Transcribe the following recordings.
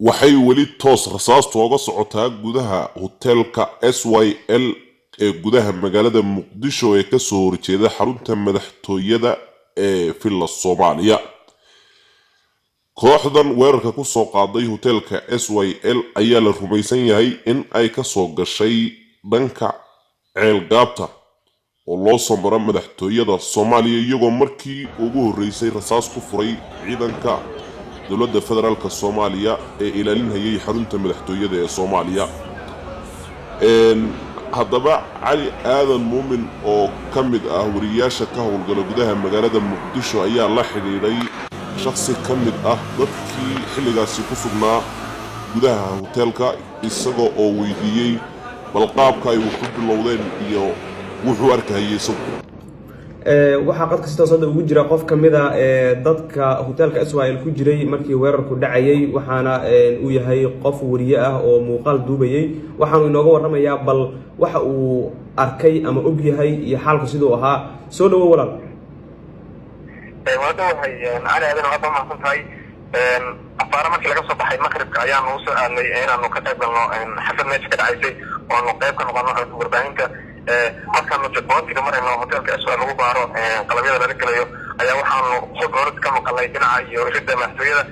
Waxay weli toos rasaastu oga socotaa gudaha hoteelka SYL ee gudaha magaalada Muqdisho ee kasoo horjeeda xarunta madaxtooyada ee Villa Soomaaliya. Kooxdan weerarka kusoo qaaday hoteelka SYL ayaa la rumaysan yahay in ay kasoo gashay dhanka Ceelgaabta oo loo soo maro madaxtooyada Soomaaliya, iyagoo markii ugu horreysay rasaas ku furay ciidanka dowladda federaalka Soomaaliya ee ilaalinayay xarunta madaxtooyada ee Soomaaliya. Haddaba Cali Aadan Muumin oo ka mid ah wariyaasha ka howlgala gudaha magaalada Muqdisho ayaa la xidhiidhay shakhsi ka mid ah dadkii xilligaasi ku sugnaa gudaha hoteelka, isagoo oo weydiiyey bal qaabka ay wax u bilowdeen iyo wuxuu arkahayay isagu. Waxaa qadka si toos hadda ugu jira qof ka mid a dadka hoteelka SYL ku jiray markii weerarku dhacayay, waxaana uu yahay qof wariye ah oo muuqaal duubayay. Waxaanu inooga warramayaa bal waxa uu arkay ama og yahay iyo xaalku siduu ahaa. Soo dhawo, walaal. Waa dhawahay, Cali Aadan, aad baa mahadsan tahay. Afaara markii laga soo baxay maqribka ayaanu usoo aadnay inaanu ka qayb galno xaflad meesha ka dhacaysay oonu qayb ka noqono warbaahinta. Markaanu checkpointiga marayno hoteelka SYL lagu baaro qalabyada lala gelayo ayaa waxaanu xog culus ka maqalnay dhinaca iyo iridda madaxtooyada.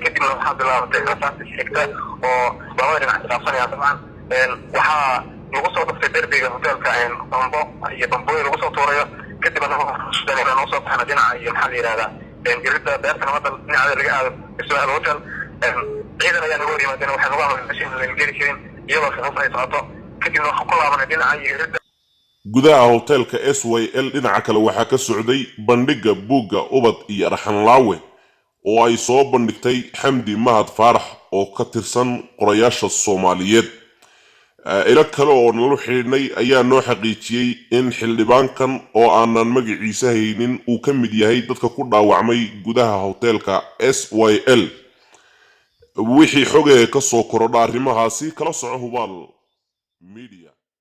Kadibna waxaa bilaabatay rasaas isxigta oo labada dhinac isdhaafsanayaan. Dabcan waxaa lagu soo dhuftay derbiga hoteelka bambo iyo bambooyin lagu soo tuurayo. Kadib anagu soo baxna dhinaca iyo, maxaa la yihahdaa, iridda beerta nabadda dhinaceeda laga aado SYL Hotel. Ciidan ayaa nagu hor yimaadeen, waxay nagu amreen meesha in la geli karin iyadoo rasaas ay socoto. Kadibna waxaan ku laabanay dhinaca iyo iridda. Gudaha hoteelka SYL dhinaca kale waxaa ka socday bandhigga buugga Ubad iyo Arxanlaawe oo ay soo bandhigtay Xamdi Mahad Faarax oo ka tirsan qorayaasha Soomaaliyeed. Ilo kale oo nala xidhiidhnay ayaa noo xaqiijiyey in xildhibaankan oo aanan magaciisa haynin uu ka mid yahay dadka ku dhaawacmay gudaha hoteelka SYL. Wixii xogee ka soo korodha arrimahaasi kala soco Hubaal Media.